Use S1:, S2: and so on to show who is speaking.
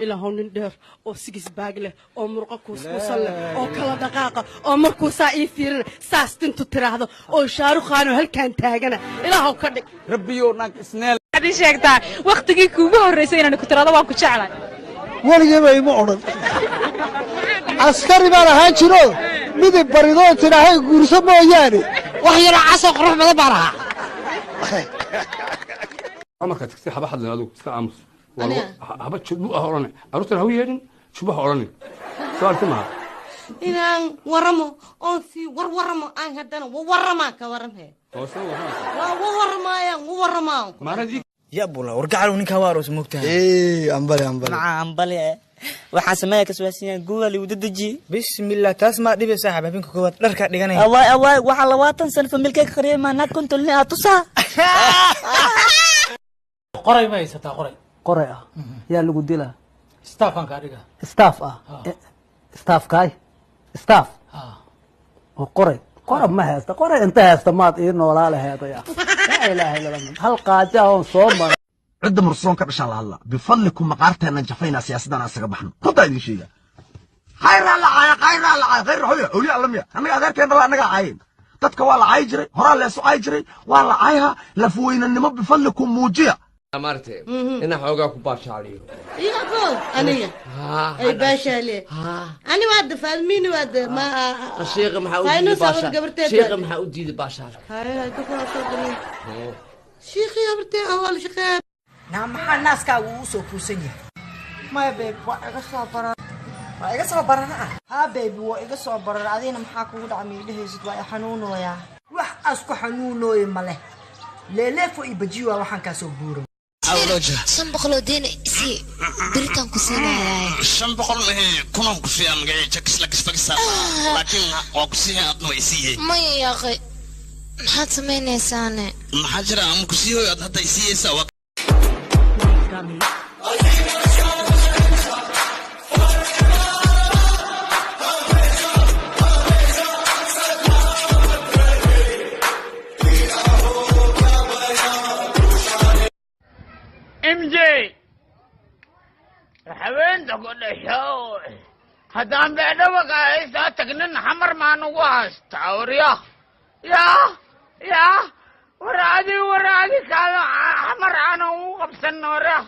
S1: Ilaahow, nin dheer oo six pack leh oo murqo kuuskuusan leh oo kala dhaqaaqa oo markuu saa ii fiirina saas tintu tiraahdo oo Shaarukhaanoo halkaan taagana Ilaahow ka dhig.
S2: Rabbiyow, naag isneel.
S3: Waxaad ii sheegtaa waqtigii kuugu horreysay inaan ku tiraado "waan ku jeclay"?
S4: Weligaba ima odhan. Askari baan ahaan jiro, midib baridoo tidhaahay guurso mooyaane, wax yaroo casoo qurux badan baan ahaa.
S5: Markaad tagtay haba hadlin, adigu iska aamus. Waa haba jubbu ah odhani, carruurtan ha u yeedhin, jubbo ha odhanin, soo arki maha.
S1: Inaan waramo oon sii warwaramo, aan haddana wawaramaa ka waramhe.
S5: Oo soo warramaysa.
S1: Waa wawaramaayaan, wawaramaa.
S5: Maanad ii
S6: Ya bula, wargacalow, ninkaa waa aroos, moogtahay?
S4: Ee, ambale, ambale.
S7: Macaa ambale, waxaan sameeya kaswaasiyan google igu dedejiye.
S6: Bismillah, taas maa dhibe saaxib, habeenka koowaad dharkaa dhiganaya.
S7: Awaay awaay, waxaa 20 sano familkay ka qariyay maa naag kontolni aa tusaa.
S8: Qoray ma haysataa, qoray?
S9: Qoray ah yaa lagu dilaa?
S8: Staffan kaa dhiga.
S9: Staff ah, staffkaay staff oo qoray, qora ma haysta. Qoray inta haysta maad ii noolaa laheedaya? Laa ilaaha illa Allah, hal qaaja oon soo maray.
S10: Cidda mursoon ka dhashaan la hadla, bifadlikum maqaarteenna jafaynaa, siyaasaddan aan isaga baxno. Runtaa idin sheega, khayraa la caaya, khayraa la caaya, khayr hoya awliya alla miya? Annaga adeerkeenna la annagaa caayeen. Dadka waa la caayi jiray, horaa leesu caayi jiray, waa la caayha. Lafweynanimo bifadlikum muujiya.
S2: Maaragtay inaan xoogaa ku baashaaliyo.
S1: Iyako aniga ay baashaale, ani waa dafaalmiini waa de ma.
S2: Shiiqa maxaa u
S1: Hayno
S2: diiday
S1: sawir
S2: baashaal?
S1: Gabarteed.
S2: Shiiqa maxaa u diiday baashaalka?
S1: Shiikhii habartee awal shaqee.
S11: Naa, maxaa naaskaagu uu soo kuusan yahay?
S12: Maya babe, waa iga soo barar.
S11: Waa iga soo barara ah?
S12: Haa baby, waa iga soo barar. Adigna maxaa kugu dhaca miidhahaysid? Waa i xanuunoyaa.
S11: Wax aas ku xanuunooye ma leh, leeleefo iyo bajiwa waxaan kaa soo buuro.
S13: 500 oo deena isii, beritaan ku siinayaa.
S14: 500 mahe, kunaan ku siiyaa magacii jakis la kisfagisa, laakiin waa ku siiya, adna waa isiiyey.
S13: Maya yaaqay, maxaad samaynaysaane?
S14: Maxaa jira? Ama ku siihoy aad hadda isiiyeysaa waa.
S15: MJ, haweenta ku dhasho, haddaan beedhaba ka haystaa tagnin, Xamar maan ugu haystaa? Warya yaa yaa, war adi, war adi kaada, Xamar aanan ugu qabsan, warya.